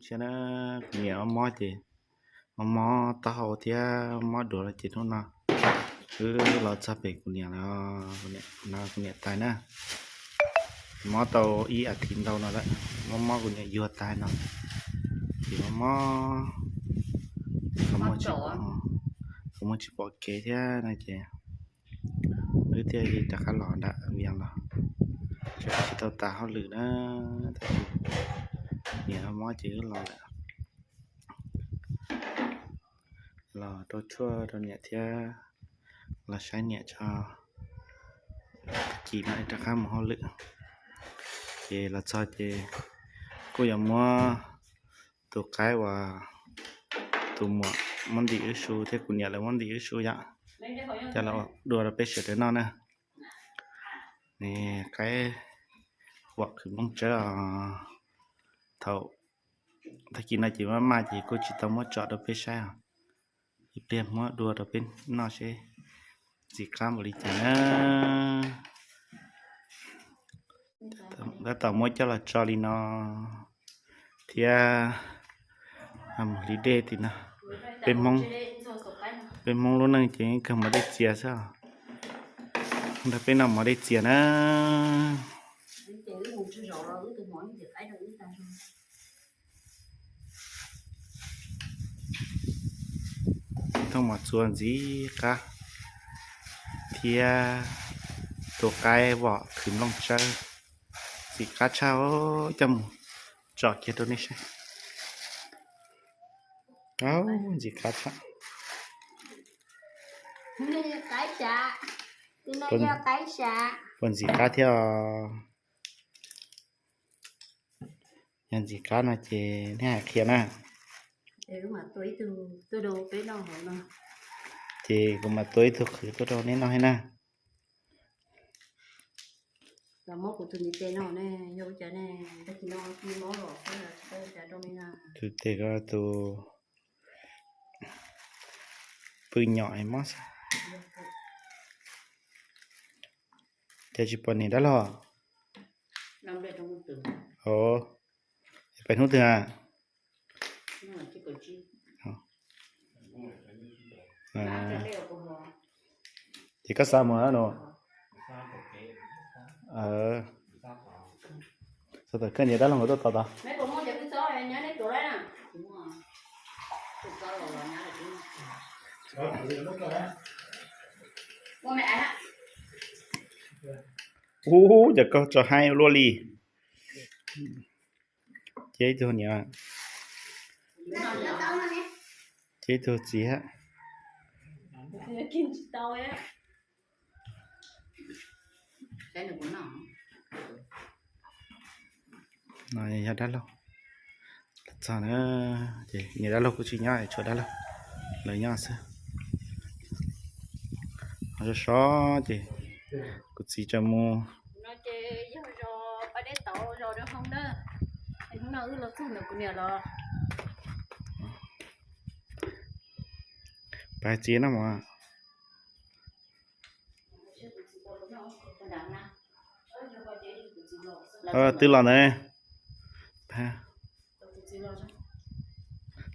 thiab na. Kuv niam mob mob ces mob mob taub hau thiab mob duav los ces hnub no wb los txog pem kuv niam lawm, kuv niam, kuv niam tais na. Mob tau ib as thiv ntau no lawm, mob mob kuv niam yuag tas no ces mob mob, kuv mus tsis pom kev thiab no ces wb thiaj li rov qab los nram Vias los, tsis tau tas hauj lwm na. Tab sis niam mob ces wb los lawm, los rau tshuaj rau niam thiab los saib niam tso, tag kis mam li rov qab mus hauj lwm. Ces los txog ces kuj yuav muab tus qaib uas tus muam muab ntim wb su thiab kuv niam lawv muab ntim wb su yom, coj los dua rau peb sawv daws noj na. Qaib vom khwv nplooj tsawb os. Thaum tag kis no ces maj maj ces kuj tsis tau muab tsom rau peb saib os. Ib pliag muab dua rau peb noj seb ntxim qab npaum li cas na. Tab tom muab coj los tso li no thiab mus hliv dej tim no. Peb Hmoob, peb Hmoob lub neej ces kawg mov dej txias xwb os. Nrog peb noj mov dej txias na. Thooj mos txua ntxim qab thiab tus qaib vom khwv nplooj tsawb ntxim qab tshaj, coj mus tsom kiag rau nej saib. Ntxim qab tshaj. Puas ntxim qab thiab os? Yog ntxim qab no ces nej hais qhia na. Ces kuv mam tua ib tug qhwv tuaj rau nej noj thiab na. Tus tes ko tus pw nyom mob xwb. Ces tsis pom niam dab laug. Pem hnub twg a? Ces koj xav mus no? Xav tawm koj niam dab laug nkawd tuaj tos tod. Ub, cas koj tso haib luaj li. Cia ib tug niam, cia ib tug txiv. No yog dab laug. Txog na, ces niam dab laug kuj tsis nyob, tshuav dab laug lawv nyob xwb. Ho sov sov ces kuv txiv tseem mus. Pab txiv no mas. Twb los ntawd.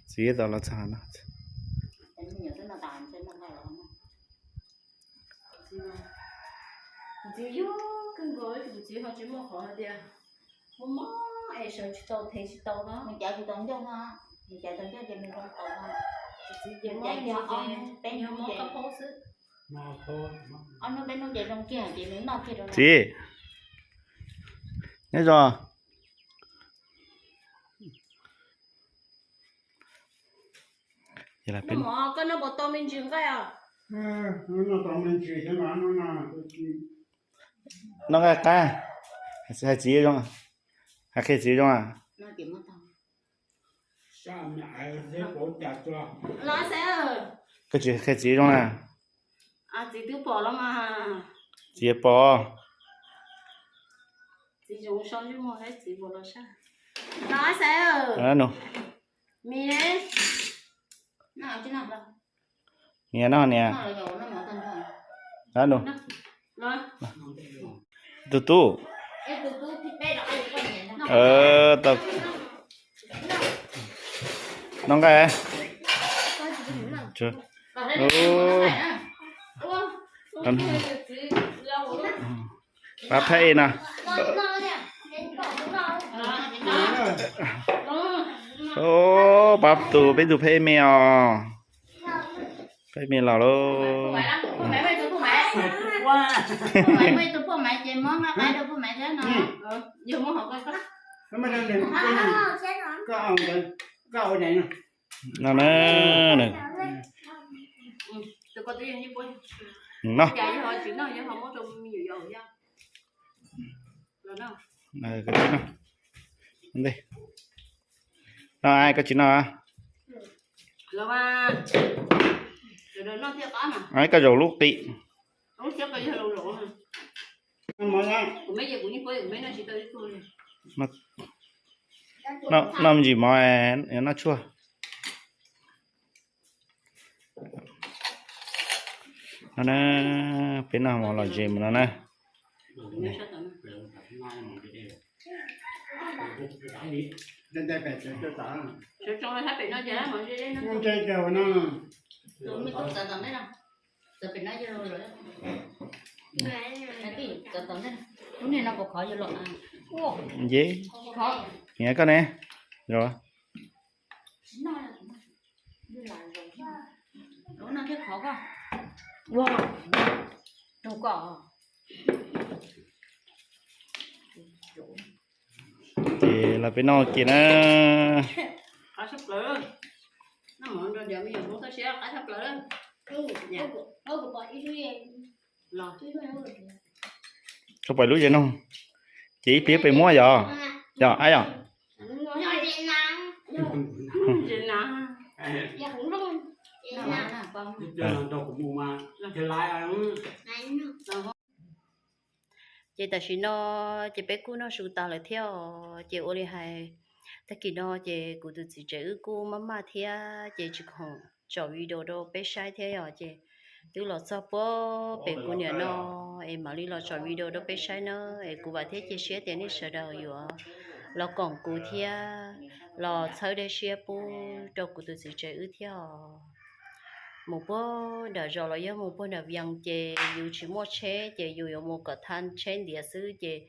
Txiv tau los txog no. Kuv txiv yog kawg nkaus, kuv txiv ho tsis muaj qhov hais tias mob mob es sawv tsis tau, thev tsis tau no. Nws cav tsis tau ncauj no, nws cav tau ncauj ces nws zoo tau no. Kuv txiv ces mob, peb hnub ces, ob hnub peb hnub ces zoo kiag ces nws noj kiag rau. Txiv, nyob zoo. Koj noj puas tau me ntsis nqaij os? Noj nqaij qab, hais txiv zoo, hais qhia txiv zoo. Koj tsis qhia txiv zoo na. Txiv twb pom los mas. Txiv pom. Txiv zoo so ntsej muag thiab txiv pom los sab. Los Xaiv. Niam no niam. Tus tub. Tau. Noj nqaij. Pab pheej no. Pab tus peb tus pheej me os. Pheej me los lauj. No na, no. No, koj tsis noj. Ai, koj tsis noj. Ai, koj zaum lub qis. Noj me ntsis mov, noj tshuaj. No na, peb noj mov lom zem mus no na. Nce, niam koj ne, ces los peb noj kiag na. Koj pom lub zes no, ces ib pliag peb muab yog, yog ab yog. Ces tam sim no ces peb kuj noj su tas lawm thiab os. Ces ua li hais, tag kis no ces kuv tus txiv tsev wb kuj maj maj thiab ces tsis khoom tsom video rau peb saib thiab yom. Ces twb los txog puag pem kuv niam no es mam li los tsom video rau peb saib na. Es kuv vam thiab cia siab tias nej sawv daws yuav los koom kuv thiab los txhawb dej siab pub rau kuv tus txiv tsev wb thiab os. Mus puag nram zos los yog mus puag nram Vias ces yus tsis muaj tsheb ces yus yuav mus kom tag tsheb ntiav xwb ces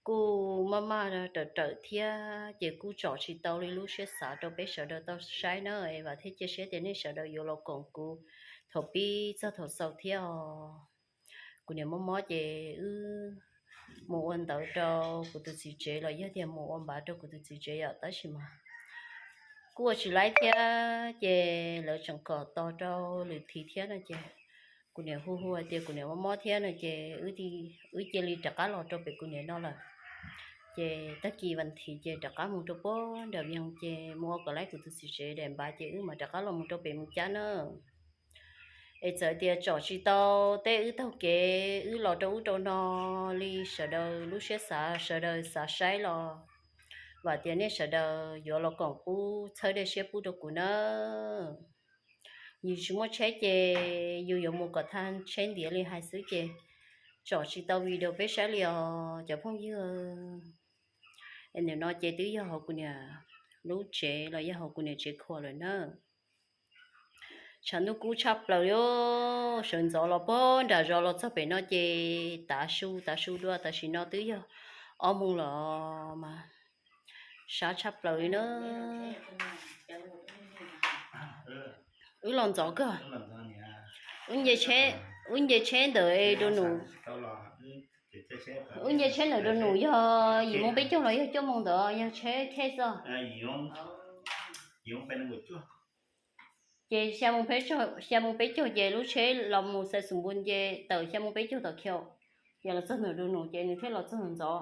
kuj maj maj rawm rawm thiab ces kuj tsom tsis tau li lub siab xav rau peb sawv daws tau saib na. Es vam thiab cia siab tias nej sawv daws yuav los koom kuv thaum pib txog thaum xaus thiab os. Kuv niam mob mob ces wb mus ua ntawv rau kuv tus txiv tsev los yog tias mus ua npav rau kuv tus txiv tsev yom, tab sis mas kuj ua tsis laib thiab ces lawv tseem kom tos rau lwm thib thiab no ces kuv niam hu hu hais tias kuv niam mob mob thiab no ces wb cia li rov qab los rau pem kuv niam no lawm. Ces tag kis vas thiv ces rov qab mus rau puag nram Vias ces mus ua kom laib kuv tus txiv tsev daim npav ces wb mam rov qab los mus rau pem mus cab na. Es txawm tias tsom tsis tau tej wb taug kev wb los rau ub rau no li sawv daws lub siab xav sawv daws xav saib los vam tias nej sawv daws yuav los koom pub txhawb dej siab pub rau kuv na. Yus tsis muaj tsheb ces yus yuav mus kom tag tsheb ntiav li hais xwb ces tsom tsis tau video peb saib li os cov phooj ywg. Es nim no ces twb yog hauv kuv niam lub tsev los yog hauv kuv niam tsev khuam lawm na. Tshav ntuj kub tshaj plaws li, sawv ntxov los puag nram zos los txog pem no ces tav su tav su dua tam sim no twb yog ob moos los mas sab tshaj plaws li na. Wb los ntxov kawg. Wb nce tsheb ntawm Dua Num, wb nce tsheb ntawm Dua Num yog yim moos peb caug los yog cuaj moos ntawd yog tsheb khej xwb. Ces xya moos peb caug ces lub tsheb los mus Xais Xus Npun ces tawm xya moos peb caug tom Khiaus, ces los txog ntawm Dua Num ces nws thiaj los txog ntxov.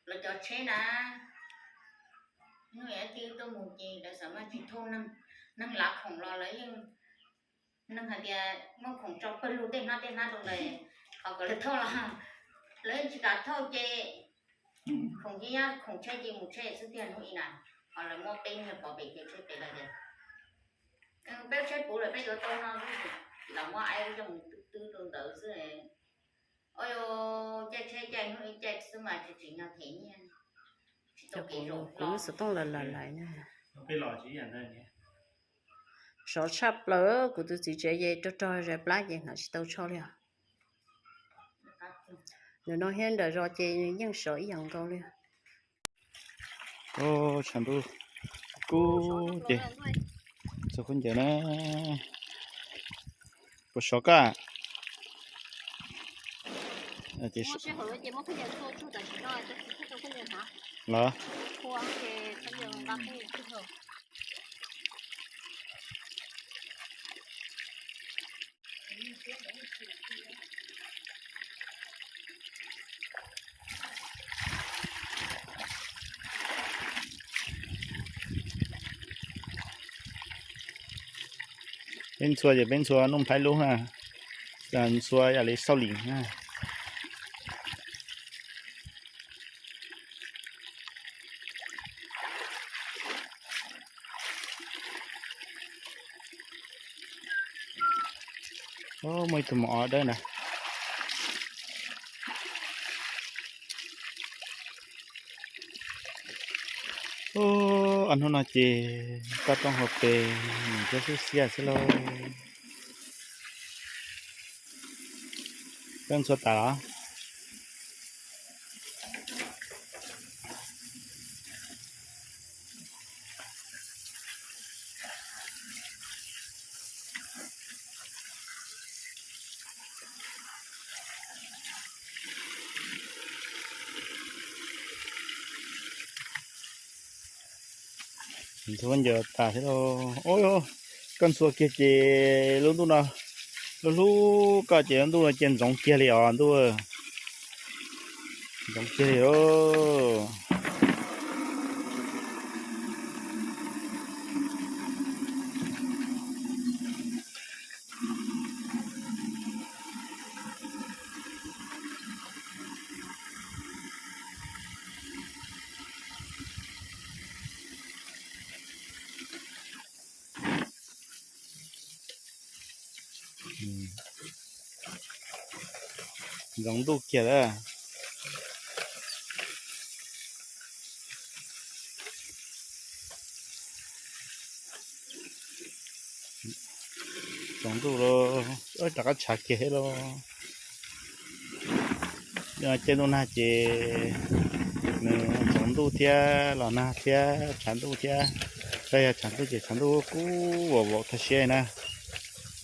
Lawv cov tsheb na, hnub twg tuaj mus ces lawv xam maj tsis thauj neeg, neeg lav khoom los lawv yeej, neeg hais tias muaj khoom tso pawg lug tej hnab tej hnab rau lawv, qhov kom lawv thauj los lawv yeej tsis kam thauj ces khoom ces nyob khoom tsheb ces mus tsheb xwb tiag hnub i na, ho lawv muab peb niag pov pem ces tsheb pem lawm tias peb tsheb puv lawm peb yuav tau no xwb, lawv muab aib coj mus twb twb rau ntawd xwb. Ua caij tsheb caij hnub ib caij xwb mas tsis tsim nyog them nyiaj. Tsis tau, kuv lub xov tooj lawm lawm lawm na. Sov tshaj plaws, kuv tus txiv tsev ces rog rog zais plab ces hnav tsis tau tsho li os. Nws no thiab nram zos ces yeej sov ib yam nkaus li. Tshav ntuj kub ces txog khaub ncaws na. Puas sov koj? Los peb ntxhua ces peb ntxhua Nuj Nplhaib lub na, ntxhua yam li Xauj Lim na. Muaj ib tug maum ob dawb ntag. Ob hnub no ces koj rooj hauv pes nws coob xwb xiab xwb lauj. Koj ntxhua tas los? Ntxhua ncaws tas thiab lauj. Koj ntxhua kiag ces lub ntuj no, lub hlub koj ces lub ntuj no cia ntsoov kiag li os ntuj. Ntsoov kiag li os. Ntsoov ntuj kiag lawm. Ntsoov ntuj los rov qab tshav kiag thiab lauj. Caij ntuj nag ces nws ntsoov ntuj thiab los nag thiab tshav ntuj thiab. Tab yog tshav ntuj ces tshav ntuj kub vos vos thaj siab na.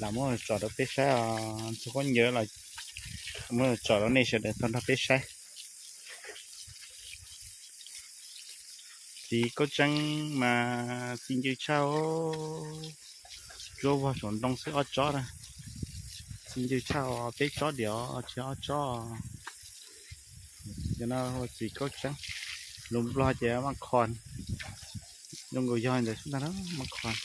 Lam muab tsom rau peb saib os, ntxhua khaub ncaws los muab tsom rau nej sawv daws tau nrog peb saib. Txiv Kaub Tseeb mas txi ncw tshaj os. Zuab vog saum nroog xwb ob tsob na. Txi ncw tshaj os, peb tsob diam tsis ob tsob. Cov no hu ua txiv Kaub Tseeb, lus Nplog ces maj khos, zoo nkaus yog ntawd xwb ntag, maj khos.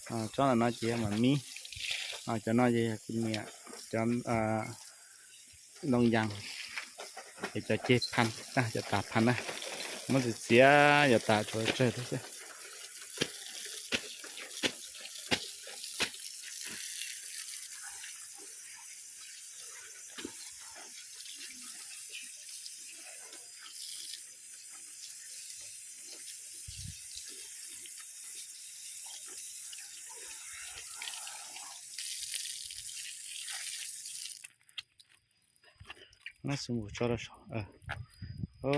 Tsob ntawm no ces yog mam mib, cov no ces yog kuv niam, cov ntoo yas, es cov ceg phaj, cov tas phaj na, muab txiav txiav yog tas tsuav tsawg thiab xwb. Nab xu mus tso rau saum.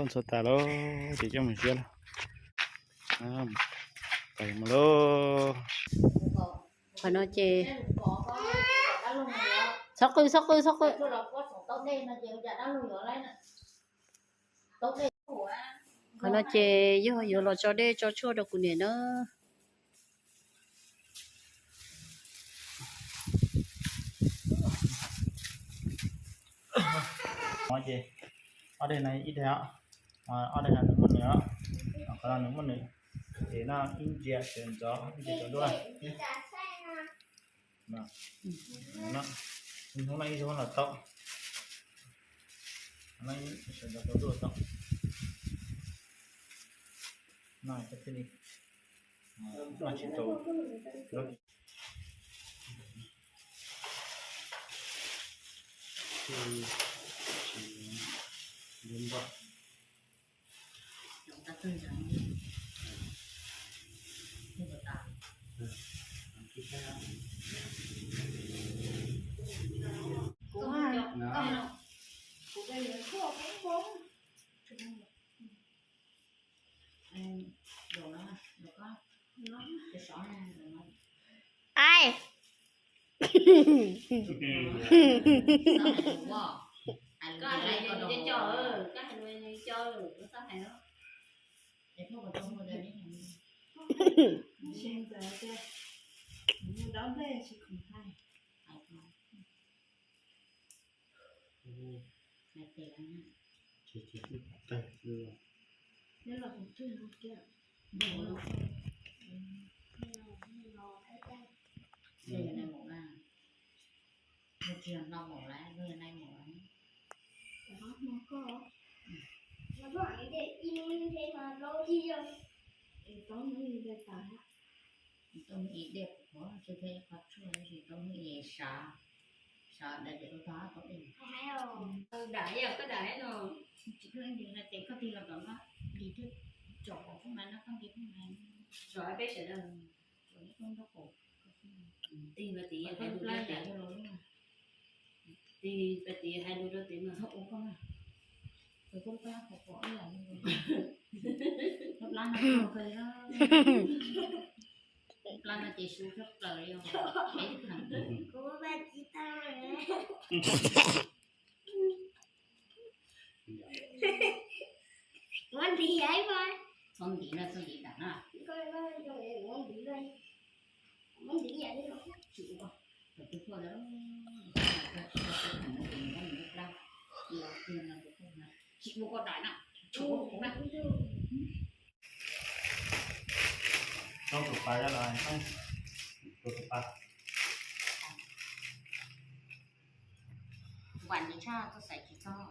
Ntxhua tas lawm ces coj mus ziab lawm. Pais mus lauj. Qhov no ces txhob qw, txhob qw, txhob qw. Qhov no ces yog yuav los tso dej tso tshuaj rau kuv niam na. Ces ob daig no ib daig, ob daig no nws muaj nws, qhov no nws muaj nws, ces no ib ntsia sawv ntxov ib ntsia sawv ntuj. Hnub no ib zaug los tau, sawv ntxov tau ntuj tau. No thiaj li, no tsis tau. Lub, no, Ai. Tau ib diaj qhuav tsis thiaj qhov tshuaj, tsis tau ib sav, sav dai ces tau tog tau dej. Dam yog koj dam no, tsis koj ib ntsis no ces koj tig los tom no, ntsis thiaj tsom pom phooj na no, koj ntsis phooj na, tsom peb sawv daws, tsom ib phooj nrog pom. Tig pas tiv hais lus rau tiv, tig pas tiv hais lus rau tiv mas. Ua koj na, ua koj pab pom pom ib yam li, plab no, plab no ces su thoob plaws li os. Kuv ua tsis tau. Muab ntiv yam ib, txhob ntiv na, txhob ntiv dam na. Muab ntiv yam ib, tsis ua, tsis ua lawm. Tsis ua koj dam na, tsis ua kuv na. Tau tus pas los, tus pas. Vam ntsis tshaj txoj xaim tsis txog,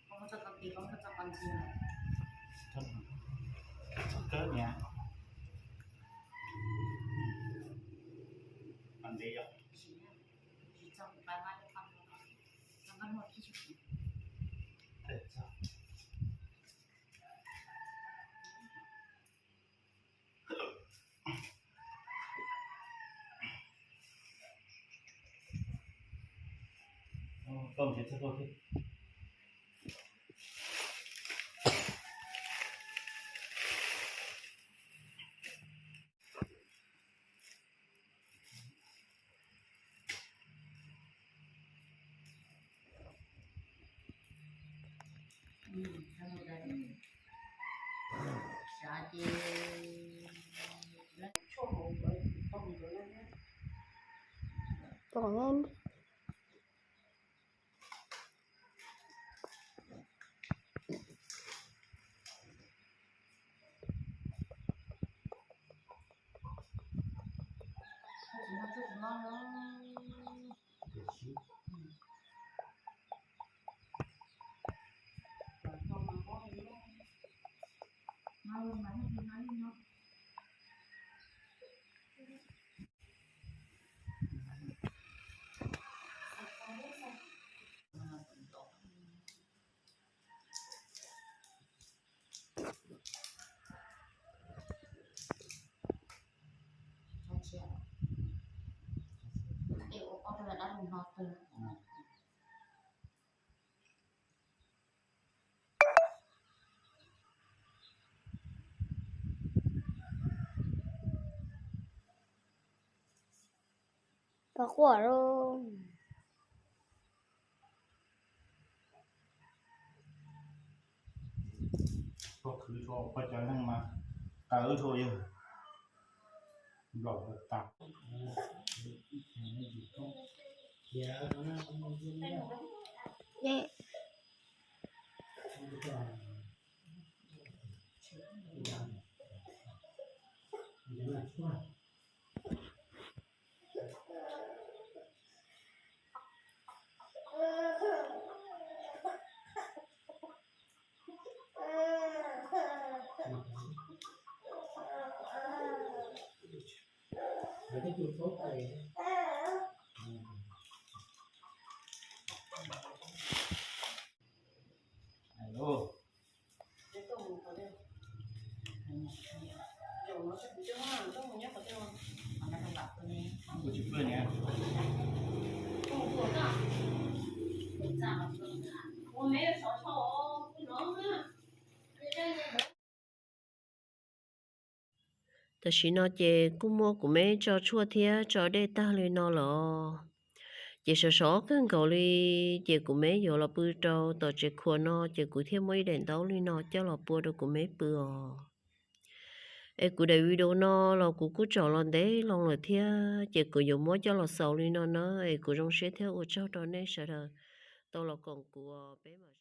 koj muab txoj koj pis, koj muab txoj koj ntxig. Txoj kawg niam. Vam ntsis yom. Tsis txog kuv pab mab, koj mab muaj kib tshaj kuv. Koj nrhiav txog koj thiab. Pov quaj lauj. Koj khwv rau poj cov neeg mas tawv rau yog nplaum tas. Tam sim no ces kuj muab kuv meb tso tshuaj thiab tso dej tag li no lawm, ces sov sov kawg nkaus li. Ces kuv meb yuav los pw rau tom tsev khuas no, ces kuv thiaj muab ib daim ntaub li no coj los pua rau kuv meb pw os. Es kuv daim video no los kuv kuj tsom los ntev loo lawm thiab, ces kuv yuav muab coj los xaus li no na. Es kuv zoo siab thiab ua tsaug rau nej sawv daws tau los koom kuv, peb mam